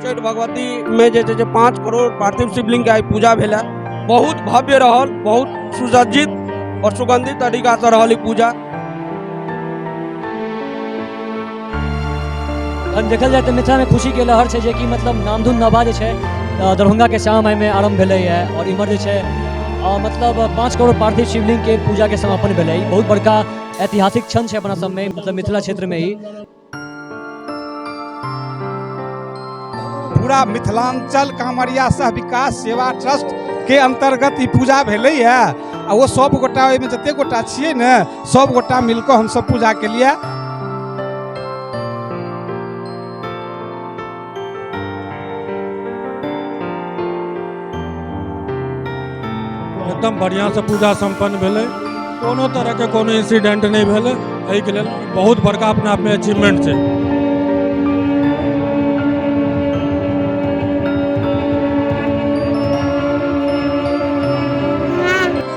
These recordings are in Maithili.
उच्चैठ भगवती में जे छै से 5 करोड़ पार्थिव शिवलिंग के आइ पूजा भेल है। बहुत भव्य रहल, बहुत सुसज्जित और सुगंधित तरीका से रहल ई पूजा। अखन देखल जाय तऽ मिथिलामे खुशीके लहर छै, जेकि मतलब नामधुन नवा जे छै दरभंगाके श्यामा माइमे आरम्भ भेलैए और इम्हर जे छै मतलब 5 करोड़ पार्थिव शिवलिंगके पूजाके समापन भेलै। ई बहुत बड़का ऐतिहासिक क्षण छै अपना सबमे, मतलब मिथिला क्षेत्रमे। ई पूरा मिथिलांचल कांवरिया सह विकास सेवा ट्रस्ट के अंतर्गत ई पूजा भेलैए आ ओ सब गोटा ओहिमे जते गोटा छियै ने, सब गोटा मिलकऽ हमसब पूजा केलियै। एकदम बढ़िआँसँ पूजा सम्पन्न भेलै, कोनो तरहके कोनो इंसिडेंट नहि भेलै। एहिके लेल बहुत बड़का अपना आपमे अचीवमेंट छै।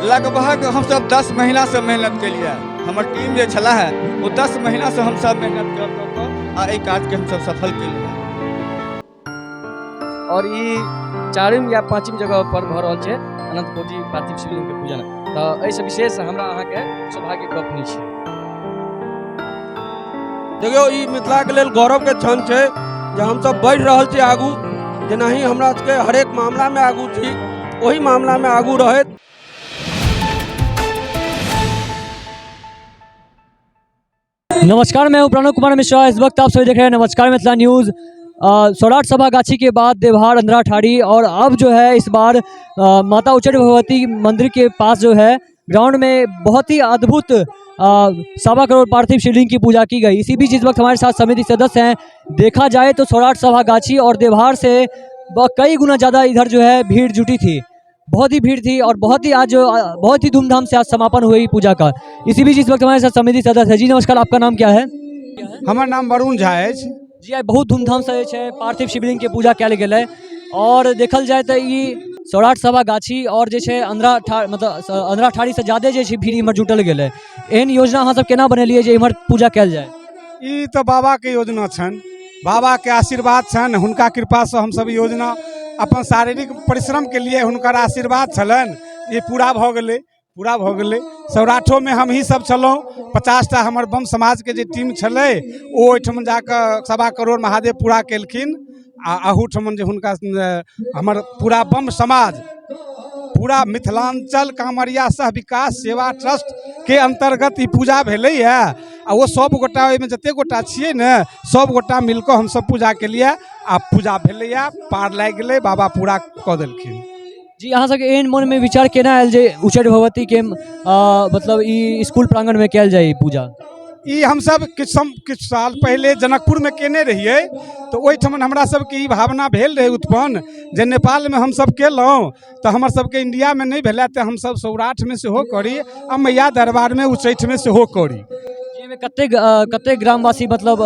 लगभग हमसब 10 महीनासँ मेहनत केलियै। हमर टीम जे छला है ओ 10 महीनासँ हमसब मेहनत कऽ कऽ कऽ आ एहि काजके हमसब सफल केलियै। और ई 4म या 5म जगह पर भऽ रहल छै अनंत कोटि पार्थिव शिवलिंग के पूजन, तऽ एहिसँ विशेष हमरा अहाँके सौभाग्य गप नहि छै। देखियौ, ई मिथिलाके लेल गौरवके क्षण छै जे हमसब बढ़ि रहल छी आगू। जेनाही हमरा सबके हरेक मामलामे आगू छी, ओहि मामलामे आगू रहैत। नमस्कार, मैं हूं प्रणव कुमार मिश्रा। इस वक्त आप सभी देख रहे हैं नमस्कार मिथिला न्यूज़। सौराठ सभा गाछी के बाद देवहार अंधराठाढ़ी और अब जो है इस बार माता उच्चैठ भगवती मंदिर के पास जो है ग्राउंड में बहुत ही अद्भुत 1.25 करोड़ पार्थिव शिवलिंग की पूजा की गई। इसी बीच इस वक्त हमारे साथ समिति सदस्य हैं। देखा जाए तो सौराठ सभा गाछी और देवहार से कई गुना ज़्यादा इधर जो है भीड़ जुटी थी, बहुत ही भीड़ थी और बहुत ही आज बहुत ही धूमधाम से आज समापन हुई पूजा का। इसी बीच इस वक्त हमारे साथ समिति सदस्य है। जी नमस्कार, आपका नाम क्या है? हमर नाम वरुण झा अछि। जी, आइ बहुत धूमधाम से जे छै पार्थिव शिवलिंग के पूजा कयल गेलै और देखल जाय तऽ ई सौराठ सभा गाछी और जे छै अंधरा मतलब अंधराठाढ़ी से ज्यादे जे छै भीड़ इम्हर जुटल गेलै। एहन योजना अहाँ सब केना बनेलियै जे इम्हर पूजा कयल जाय? ई तऽ बाबाके योजना छनि, बाबाके आशीर्वाद छनि, हुनका कृपासँ हमसब योजना अपन शारीरिक परिश्रमके लिए हुनकर आशीर्वाद छलनि, ई पूरा भऽ गेलै, पूरा भऽ गेलै। सौराठोमे हमही सब छलहुँ, 50टा हमर बम समाजके जे टीम छलै ओ ओहिठाम जाकऽ 1.25 करोड़ महादेव पूरा केलखिन। आ अहूठमन जे हुनका हमर पूरा बम समाज पूरा मिथिलांचल कांवरिया सह विकास सेवा ट्रस्ट के अंतर्गत ई पूजा भेलैए आ ओ सब गोटा ओहिमे जते गोटा छियै ने, सब गोटा मिलकऽ हमसब पूजा केलियै आ पूजा भेलैए, पार लागि गेलै, बाबा पूरा कऽ देलखिन। जी, अहाँ सबके एहन मोनमे विचार केना आयल जे उच्चैठ भगवतीके मतलब ई स्कूल प्रांगणमे कयल जाय ई पूजा? ई हमसब किछु साल पहिले जनकपुरमे केने रहियै, तऽ ओहिठमन हमरा सबके ई भावना भेल रहै उत्पन्न जे नेपालमे हमसब केलहुँ तऽ हमर सबके इंडियामे नहि भेलै, तऽ हमसब सौराठमे सेहो करी आ मैया दरबारमे उच्चैठमे सेहो करी। एहिमे कतेक ग्रामवासी मतलब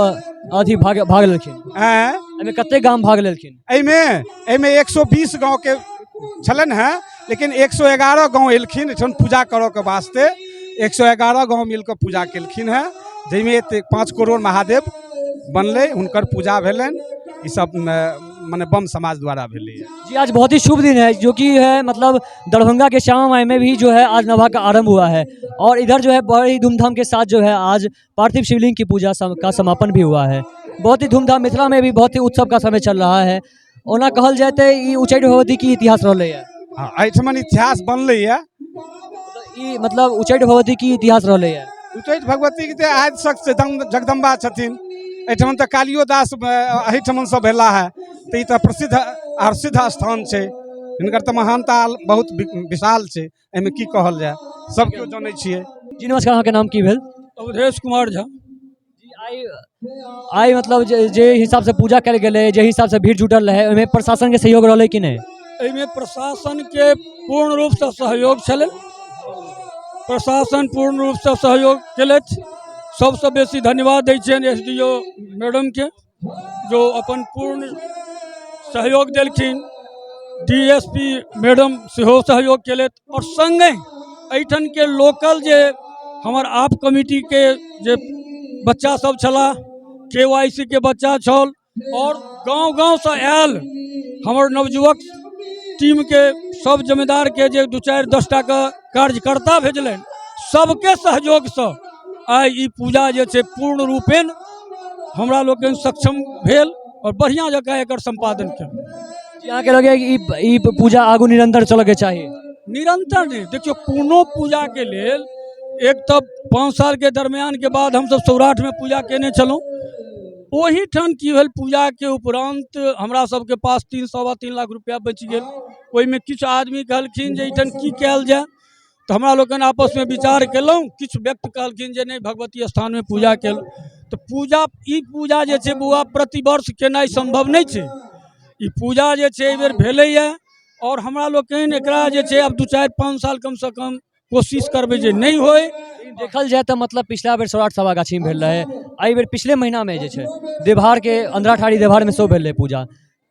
अथी भाग लेलखिन? आँय? एहिमे कतेक गाम भाग लेलखिन? एहिमे 120 गाँवके छलनि हेँ, लेकिन 111 गाँव एलखिन एहिठाम पूजा करऽके वास्ते। 111 गाँव मिलकऽ पूजा केलखिन हेँ, जाहिमे एतेक 5 करोड़ महादेव बनलै, हुनकर पूजा भेलनि। ई सब मने बम समाज द्वारा भेलैए। जी, आज बहुत ही शुभ दिन है, जो कि है मतलब दरभंगा के श्यामा माई में भी जो है आज नवाह का आरंभ हुआ है और इधर जो है बड़ी धूमधाम के साथ जो है आज पार्थिव शिवलिंग की पूजा का समापन भी हुआ है। बहुत ही धूमधाम, मिथिला में भी बहुत ही उत्सव का समय चल रहा है। ओना कहल जाय तऽ ई उच्चैठ भगवती की इतिहास रहलैए। हँ, एहिठमन इतिहास बनलैए। ई मतलब उच्चैठ भगवती की इतिहास रहलैए। उच्चैठ भगवती के तऽ आदि शक्ति जगदम्बा छथिन। एहिठमन तऽ कालियो दास एहिठमन सब भेला है, तऽ ई तऽ प्रसिद्ध आर सिद्ध स्थान छै। हिनकर तऽ महानता बहुत विशाल छै, एहिमे की कहल जाय, सब केओ जनै छियै। जी नमस्कार, अहाँके नाम की भेल? अवधेश कुमार झा। जी, आइ मतलब जे हिसाब से पूजा कयल गेलै, जे हिसाब से भीड़ जुटल रहै, ओहिमे प्रशासन के सहयोग रहलै कि नहि? एहिमे प्रशासन के पूर्ण रूपसँ सहयोग छलै, प्रशासन पूर्ण रूपसँ सहयोग केलथि। सबसँ बेसी धन्यवाद दै छियनि एस डी ओ मैडमके, जो अपन पूर्ण सहयोग देलखिन। डी एस पी मैडम सेहो सहयोग केलथि और सङ्गहि एहिठामके लोकल जे हमर आप कमिटीके जे बच्चा सब छलाह, के वाइ सी के बच्चा छल, आओर गाँव गाँवसँ आयल हमर नवयुवक टीमके सब जिम्मेदारके जे दू चारि 10 टाके कार्यकर्ता भेजलनि, सबके सहयोगसँ आइ ई पूजा जे छै पूर्ण रूपेण हमरा लोकनि सक्षम भेल आओर बढ़िआँ जकाँ एकर सम्पादन केलहुँ। जी, अहाँके लगैए कि ई पूजा आगू निरंतर चलऽके चाही? निरंतर नहि, देखियौ कोनो पूजाके लेल एक तऽ 5 सालके दरमियानके बाद हमसब सौराठमे पूजा केने छलहुँ। ओहिठाम की भेल, पूजाके उपरान्त हमरा सबके पास 3.25 लाख रुपया बचि गेल। ओहिमे किछु आदमी कहलखिन जे एहिठाम की कयल जाय, तऽ हमरा लोकनि आपसमे विचार केलहुँ। किछु व्यक्ति कहलखिन जे नहि, भगवती स्थानमे पूजा केलहुँ तऽ पूजा, ई पूजा जे छै बौआ प्रतिवर्ष केनाइ सम्भव नहि छै। ई पूजा जे छै एहिबेर भेलैए आओर हमरा लोकनि एकरा जे छै आब 2 4 5 साल कमसँ कम कोशिश करबै जे नहि होय। देखल जाय तऽ मतलब पिछला बेर सौराठ सभा गाछीमे भेल रहै, एहि बेर पिछले महीनामे जे छै देवहारके अंधराठाढ़ी देवहारमे सेहो भेल रहै पूजा।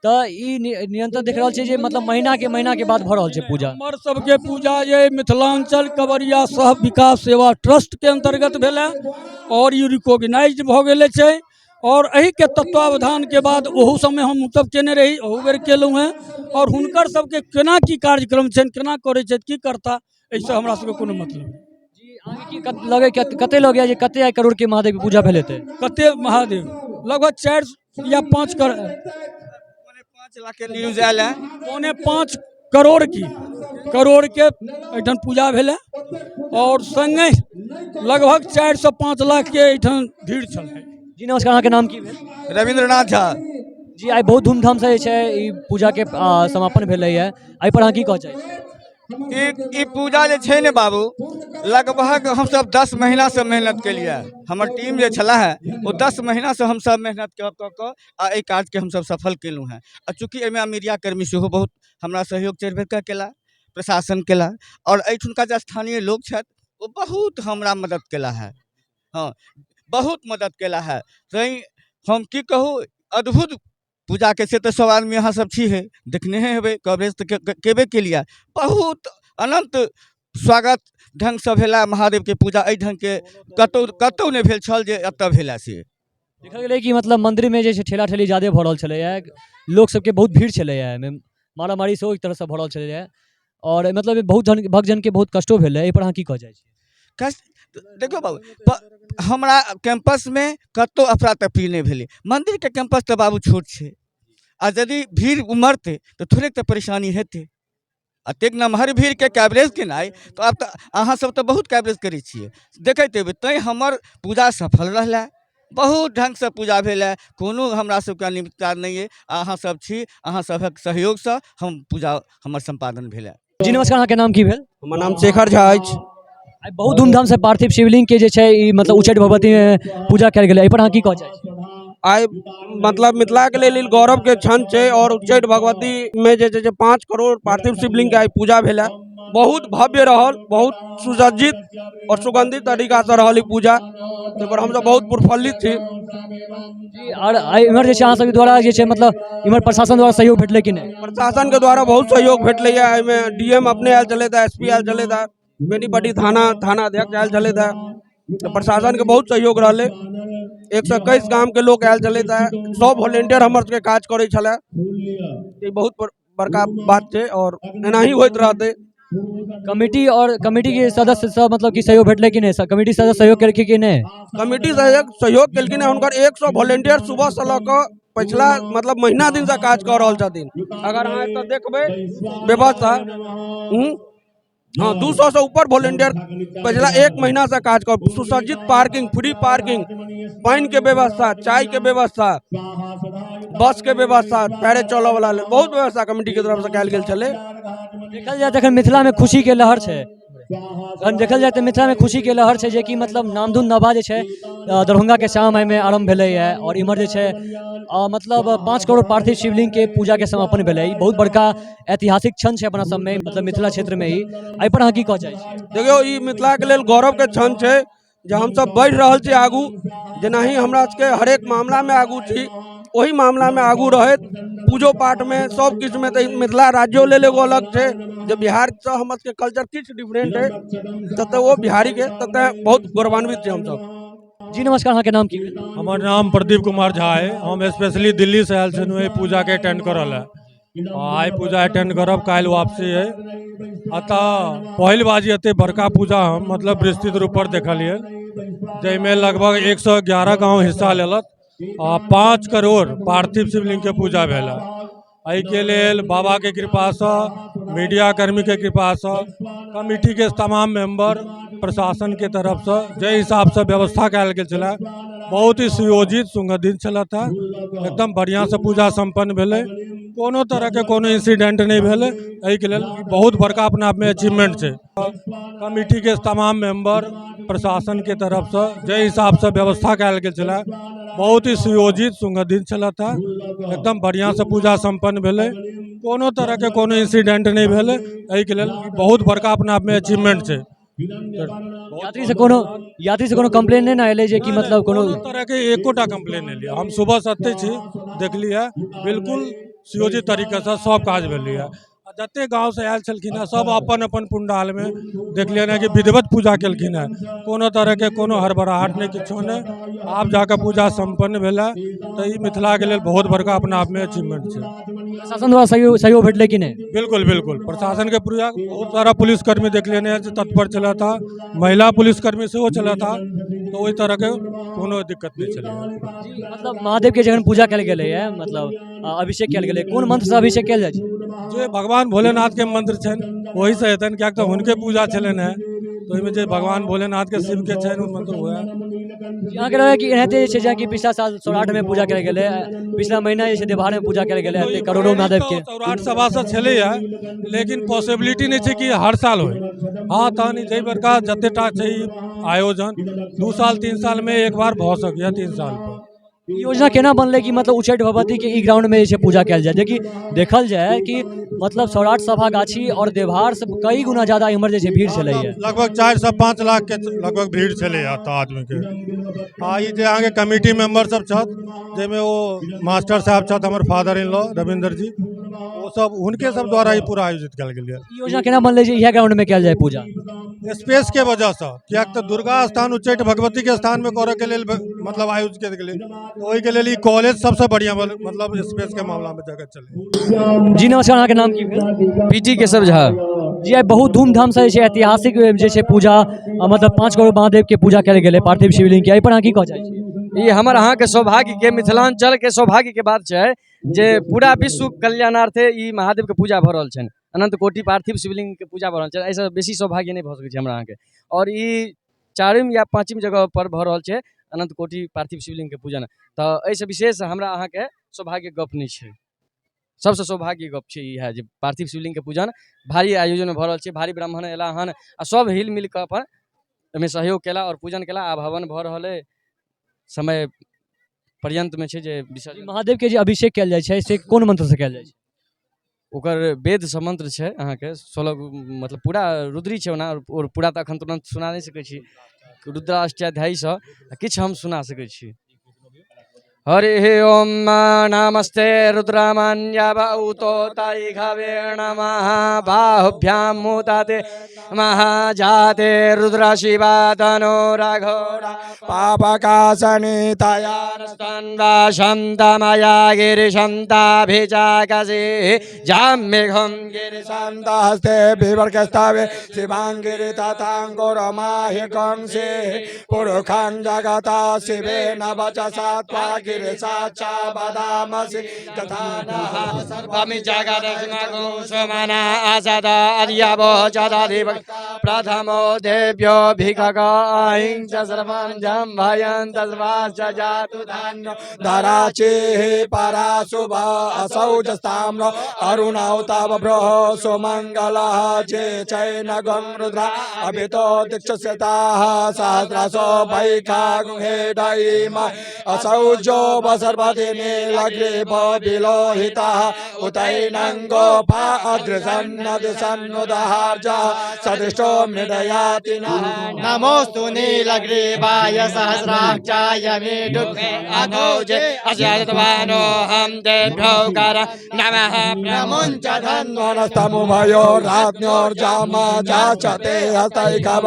तऽ ई निरंतर देख रहल छियै जे मतलब महीनाके महीनाके बाद भऽ रहल छै पूजा। हमर सबके पूजा जे मिथिलांचल कवरिया सह विकास सेवा ट्रस्टके अन्तर्गत भेलै आओर ई रिकॉग्नाइज भऽ गेल छै। आओर एहिके तत्वावधानके बाद ओहू समय हम सब केने रही, ओहू बेर केलहुँ हेँ। आओर हुनकर सबके केना की कार्यक्रम छनि, केना करै छथि, की करता, एहिसँ हमरा सबके कोनो मतलब नहि। जी, अहाँके की लगै, कते लगैए जे कते आइ करोड़के महादेवके पूजा भेल हेतै? कते महादेव लगभग 4 या 5 करोड़, 4.75 लाख के न्यूज आयल है। 4.75 करोड़ की करोड़ के एहिठाम पूजा भेलै और संगे लगभग 4 से 5 लाख के एहिठाम भीड़ छल। जी नमस्कार, अहाँके नाम की भेल? रविन्द्रनाथ झा। जी, आइ बहुत धूमधामसँ जे छै ई पूजाके समापन भेलैए, एहिपर अहाँ की कहऽ चाहै छी? ई पूजा जे छै ने बाबू, लगभग हमसब 10 महीनासँ मेहनत केलियै। हमर टीम जे छला है ओ 10 महीनासँ हमसब मेहनत कऽ कऽ कऽ आ एहि काजके हमसब सफल केलहुँ हेँ। आ चूँकि एहिमे मीडिया कर्मी सेहो बहुत हमरा सहयोग चढ़बे कऽ केला, प्रशासन केला आओर एहिठुनका जे स्थानीय लोक छथि ओ बहुत हमरा मदद केला है। हँ, बहुत मदद केला है। तैँ हम की कहू, अद्भुत पूजाके से तऽ सब आदमी अहाँ सब छी हे, देखने हेबै, कवरेज तऽ केबे केलियै। बहुत अनन्त स्वागत ढङ्गसँ भेला महादेवके पूजा, एहि ढङ्गके कतहु कतहु नहि भेल छल जे एतऽ भेला से। देखल गेलै कि मतलब मन्दिरमे जे छै ठेला ठेली ज्यादे भऽ रहल छलैए, लोक सबके बहुत भीड़ छलैए, एहिमे मारामारी सेहो एक तरहसँ भऽ रहल छलैए आओर मतलब बहुत जन भक्तजनके बहुत कष्टो भेलै। एहिपर अहाँ की कहऽ चाहै छी? कष्ट देखियौ बाबू, हमरा कैंपसमे कतहु अफरा तफरी नहि भेलै। मन्दिरके कैंपस तऽ बाबू छोट छै आ यदि भीड़ उमड़तै तऽ थोड़ेक तऽ परेशानी हेतै। एतेक नमहर भीड़के कवरेज केनाइ तऽ आब तऽ अहाँ सब तऽ बहुत कवरेज करै छियै, देखैत हेबै। तैँ हमर पूजा सफल रहलै, बहुत ढङ्गसँ पूजा भेल हँ, कोनो हमरा सबके अनियमितता नहि अइ। अहाँ सब छी, अहाँ सबक सहयोगसँ हम पूजा हमर सम्पादन भेल हँ। जी नमस्कार, अहाँके नाम की भेल? हमर नाम शेखर झा अछि। आइ बहुत धूमधामसँ पार्थिव शिवलिंगके जे छै ई मतलब उच्चैठ भगवतीमे पूजा कयल गेलै, एहिपर अहाँ की कहऽ चाहै छी? आइ मतलब मिथिलाके लेल ई गौरवके क्षण छै और उच्चैठ भगवतीमे जे छै से 5 करोड़ पार्थिव शिवलिंगके आइ पूजा भेल है। बहुत भव्य रहल, बहुत सुसज्जित और सुगंधित तरीकासँ रहल ई पूजा, ताहिपर हमसब बहुत प्रफुल्लित छी। जी, आओर आइ इम्हर जे छै अहाँ सबके द्वारा जे छै मतलब इम्हर प्रशासन द्वारा सहयोग भेटलै कि नहि? प्रशासनके द्वारा बहुत सहयोग भेटलैए। एहिमे DM अपने आयल छलथि, SP आयल छलथि, बेनीपट्टी थाना अध्यक्ष आयल छलथि, तऽ प्रशासनके बहुत सहयोग रहलै। 121 गामके लोक आयल छलथि, सब वॉलेंटियर हमर सबके काज करै छलै। ई बहुत बड़का बात छै और एनाही होइत रहतै। कमिटी और कमिटी के सदस्य सब मतलब कि सहयोग भेटलै कि नहि? कमिटी सदस्य सहयोग केलखिन कि नहि? कमिटी सहयोग केलखिन हँ। हुनकर 100 वॉलेंटियर सुबह से लऽ कऽ पिछला मतलब महीना दिनसँ काज कऽ रहल छथिन। अगर अहाँ एतऽ देखबै व्यवस्था, हँ, 200 से ऊपर वॉलेंटियर पिछला 1 महीना से काज कर, सुसज्जित पार्किंग, फ्री पार्किंग, पानि के व्यवस्था, चाय के व्यवस्था, बस के व्यवस्था, पैरे चलऽ वाला लेल बहुत व्यवस्था कमिटी के तरफ से कयल गेल छलै। देखल जाय तऽ एखन मिथिलामे खुशीके लहर छै। अखन देखल जाय तऽ मिथिलामे खुशीके लहर छै, जेकि मतलब नामधुन नवा जे छै दरभंगाके श्यामा माइमे आरम्भ भेलैए और इम्हर जे छै मतलब 5 करोड़ पार्थिव शिवलिंगके पूजाके समापन भेलै। ई बहुत बड़का ऐतिहासिक क्षण छै अपना सबमे, मतलब मिथिला क्षेत्रमे ही। एहिपर अहाँ की कहऽ चाहै छी? देखियौ, ई मिथिलाके लेल गौरवके क्षण छै जे हमसब बढ़ि रहल छी आगू। जेनाही हमरा सबके हरेक मामलामे आगू छी, ओहि मामलामे आगू रहैत पूजो पाठमे सब किछुमे, तऽ मिथिला राज्यो लेल एगो अलग छै जे बिहारसँ हमर सबके कल्चर किछु डिफरेंट है, तऽ ओ बिहारीके तऽ बहुत गौरवान्वित छी हमसब। जी नमस्कार, अहाँके नाम की भेल? हमर नाम प्रदीप कुमार झा अइ। हम स्पेशली दिल्लीसँ आयल छलहुँ एहि पूजाके अटेंड करऽ लए। आइ पूजा अटेंड करब, काल्हि वापसी अइ। एतऽ पहिल बाजी एते बड़का पूजा हम मतलब विस्तृत रूप पर देखलियै, जाहिमे लगभग 111 गाँव हिस्सा लेलक आ 5 करोड़ पार्थिव शिवलिंगके पूजा भेल। एहिके लेल बाबाके कृपासँ, मीडिया कर्मीके कृपासँ, कमिटीके तमाम मेंबर, प्रशासनके तरफसँ जाहि हिसाबसँ व्यवस्था कयल गेल छलै, बहुत ही सुयोजित सुगठित छलथि हेँ। एकदम बढ़िआँसँ पूजा सम्पन्न भेलै, कोनो तरहके कोनो इंसिडेंट नहि भेलै। एहिके लेल ई बहुत बड़का अपना आपमे अचीवमेंट छै। कमिटीके तमाम मेंबर, प्रशासनके तरफसँ जाहि हिसाबसँ व्यवस्था कयल गेल छलै, बहुत ही सुयोजित सुगठित छलथि हेँ। एकदम बढ़िआँसँ पूजा सम्पन्न भेलै, कोनो तरहके कोनो इंसिडेंट नहि भेलै। एहिके लेल ई बहुत बड़का अपना आपमे अचीवमेंट छै। यात्री से कोनो कंप्लेन नहि ने एलै जे कि मतलब कोनो कोनो तरहके एकोटा कंप्लेन नहि एलै। हम सुबह से एतै छी, देखलियै, बिल्कुल सुयोजित तरीकासँ सब काज भेलैए। आ जते गाँवसँ आयल छलखिन हेँ, सब अपन अपन पंडालमे देखलियनि हेँ कि विधिवत पूजा केलखिन हेँ। कोनो तरहके कोनो हड़बड़ाहट नहि, किछो नहि। आब जाकऽ पूजा सम्पन्न भेलै, तऽ ई मिथिलाके लेल बहुत बड़का अपना आपमे अचीवमेंट छै। प्रशासन द्वारा सहयोग सहयोग भेटलै कि नहि? बिल्कुल बिल्कुल, प्रशासनके पूरा, बहुत सारा पुलिसकर्मी देखलियनि हेँ जे तत्पर छलथि हेँ, महिला पुलिसकर्मी सेहो छलथि हेँ, तऽ ओहि तरहके कोनो दिक्कत नहि छलै। जी, मतलब महादेव के जखन पूजा कयल गेलैए, मतलब अभिषेक कयल गेलै, कोन मंत्र से अभिषेक कयल जाइ छै? जे भगवान भोलेनाथके मंत्र छनि, ओहिसँ हेतनि, किएक तऽ हुनके पूजा छलनि हेँ, तऽ ओहिमे जे भगवान भोलेनाथके, शिवके छनि, ओ मंत्र उएह। जी, अहाँके रहै कि एनाहिते जे छै, जेनाकि पिछला साल सौराठमे पूजा कयल गेलै, पिछला महीना जे छै देवहारमे पूजा कयल गेलै, एते करोड़ों महादेव के। सौराठ सभासँ छलैए, लेकिन पॉसिबिलिटी नहि छै कि हर साल होइ। हँ, तहन ई जाहि बड़का जतेटा छै ई आयोजन, 2 साल 3 सालमे एक बार भऽ सकैए, 3 साल पर। ई योजना केना बनलै कि मतलब उच्चैठ भगवती के ई ग्राउंड में जे छै पूजा कयल जाय? जेकि देखल जाय कि मतलब सौराठ सभा गाछी और देवहार से कई गुना ज्यादा इम्हर जे छै भीड़ छलैया। लगभग 4 से 5 लाखके लगभग भीड़ छलैए एतऽ आदमीके। आ ई जे अहाँके कमिटी मेंबर सब छथि, जाहिमे ओ मास्टर साहब छथि, हमर फादर इन लॉ रविन्द्र जी, ओ सब, हुनके सब द्वारा ई पूरा आयोजित कयल गेल। ई योजना केना बनलै जे इएह ग्राउंड में कयल जाय पूजा? स्पेस के वजहसँ, किएक तऽ दुर्गा स्थान उच्चैठ भगवतीके स्थानमे करऽके लेल मतलब आयोजित कयल गेलै, तऽ ओहिके लेल ई कॉलेज सबसँ बढ़िआँ मतलब स्पेसके मामलामे जगह छलै। जी नमस्कार, अहाँके नाम की भेल? पीटी केशव झा। जी, आइ बहुत धूमधाम से जे छै ऐतिहासिक जे छै पूजा मतलब 5 करोड़ महादेव के पूजा कयल गेलै, पार्थिव शिवलिंग के। एहि पर अहाँ की कहऽ चाहै छियै? ई हमर अहाँके सौभाग्यके, मिथिलाञ्चलके सौभाग्यके बात छै जे पूरा विश्व कल्याणार्थे ई महादेवके पूजा भऽ रहल छनि, अनंत कोटि पार्थिव शिवलिंगके पूजा भऽ रहल छै। एहिसँ बेसी सौभाग्य नहि भऽ सकै छै हमरा अहाँके। आओर ई चारिम या पाँचिम जगह पर भऽ रहल छै अनंत कोटि पार्थिव शिवलिंगके पूजन, तऽ एहिसँ विशेष हमरा अहाँके सौभाग्यके गप नहि छै। सबसँ सौभाग्य गप छै इएह जे पार्थिव शिवलिंगके पूजन भारी आयोजनमे भऽ रहल छै। भारी ब्राह्मण अयला हन आ सब हिल मिल कऽ अपन एहिमे सहयोग केला आओर पूजन केला। आब हवन भऽ रहल अइ, समय पर्यन्तमे छै जे विसर्जन। महादेव के जे अभिषेक कयल जाइ छै, से कोन मंत्र से कयल जाइ छै? ओकर वेदसँ मंत्र छै अहाँके 16, मतलब पूरा रुद्री छै ओना, आओर पूरा तऽ एखन तुरन्त सुना नहि सकै छी। रुद्राष्टाध्यायीसँ किछु हम सुना सकै छी। हरि ओम नमस्ते रुद्रमान्यभूतो तैघवे नमः, बाहुभ्यां मुदते महाजाते रुद्र शिवा तनो रघोरा पापकासनी तया स्तन्वासन्तमया गिरिशन्ताभिचाकसे जाम्यघं गिरिशान्तहस्ते विवर्गस्तवे शिवाङ्गिरि तथाङ्गुरमाहि कंसे पुरुषं जगता शिवेन वचसा त्वा गिरिशा च वदामसि तथा नः सर्वमि जगदस्मगो सुमना असद अर्यवो चदधिव प्रथमो देव्यो भिखग अहिं च सर्वं जम्भयं तस्माच्च जातु धान्यो धराचिः पराशुभ असौ जस्ताम्र अरुणौ तव भ्रोः सुमङ्गलः चे चैन गं रुद्रा अभितो दिक्षुस्यताः सहस्रशो वैखागुहेडैम असौ ज्योतिर्मयो। बभूव सर्वति नीलग्रीवो विलोहितः उतैनङ्गोपा अदृशन्नदृशन्नुदहार्ज सदृशो मृडयाति नः। नमोऽस्तु नीलग्रीवाय सहस्राक्षाय मीढुके अधोजे अस्यातवानोऽहं देभ्यो कर नमः प्रमुञ्च धन्वनस्तमुभयो राज्ञोर्जामा जाचते हस्तैकव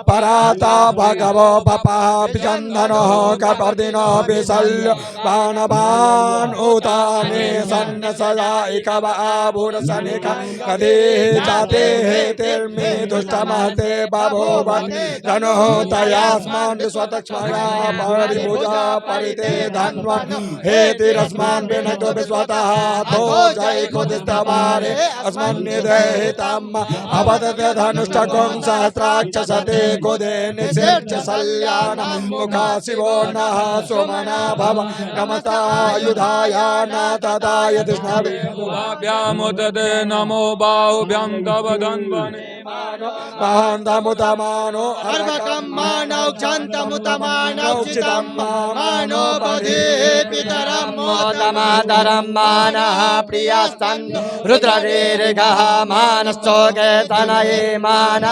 पराता भगवो बपः पिचन्दनः कपर्दिनो विशल्य बाणवान् उताने सन्नसदायिकव आभुरसनिक कदेः जाते हेतिर्मे दुष्टमहते बभूव धनुः तयास्मान् स्वतक्ष्मया परिभुजा परिते धन्वन् हेतिरस्मान् विनतो विश्वतः अथो जैकोदिस्तवारे अस्मन्निधेहितम् अवदत धनुष्टकुं सहस्राक्ष सते गोदे निषेच शल्यान मुखा शिवो नः सुमना भव नमस्तायुधाय न तदाय तिष्णवे भ्यामुदते नमो बाहुभ्यां तव धन्वने महान्तमुतमानो अर्भकं मानौ क्षन्तमुतमानौक्षितं मानोपधेः पितरं मोदमातरं मानः प्रियस्तन् रुद्रदीर्घः मानश्चोकेतनये मान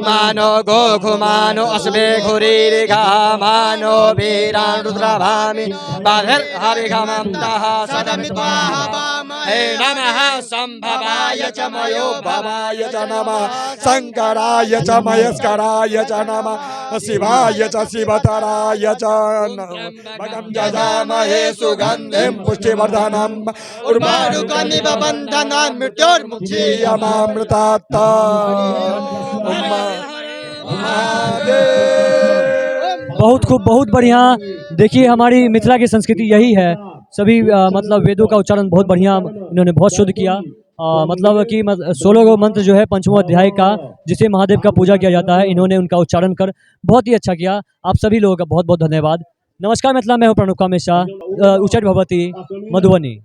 मानो गोघुमानो अश्वेघुरीर्घः मानो वीरान् रुद्रभामि बहिर्हरिघमन्तः सदमित्वाहवामहे नमः सम्भवाय च मयो भवाय च नमः शङ्कराय च मयस्कराय च नमः शिवाय च शिवतराय च नमः जजामहे सुगन्धिं पुष्टिवर्धनम् उर्वारुकमिव बन्धनान् मृत्योर्मुक्षीय उर्मारुकमिव महादेव। बहुत खूब, बहुत बढ़िया। देखिए, हमारी मिथिला की संस्कृति यही है। सभी मतलब वेदों का उच्चारण बहुत बढ़िया इन्होंने बहुत शुद्ध किया। मतलब कि 16 गो मंत्र जो है पंचमो अध्याय का, जिसे महादेव का पूजा किया जाता है, इन्होंने उनका उच्चारण कर बहुत ही अच्छा किया। आप सभी लोगों का बहुत बहुत धन्यवाद। नमस्कार मिथिला, मैं हूँ प्रणुका मिश्रा, उच्चैठ भगवती, मधुबनी।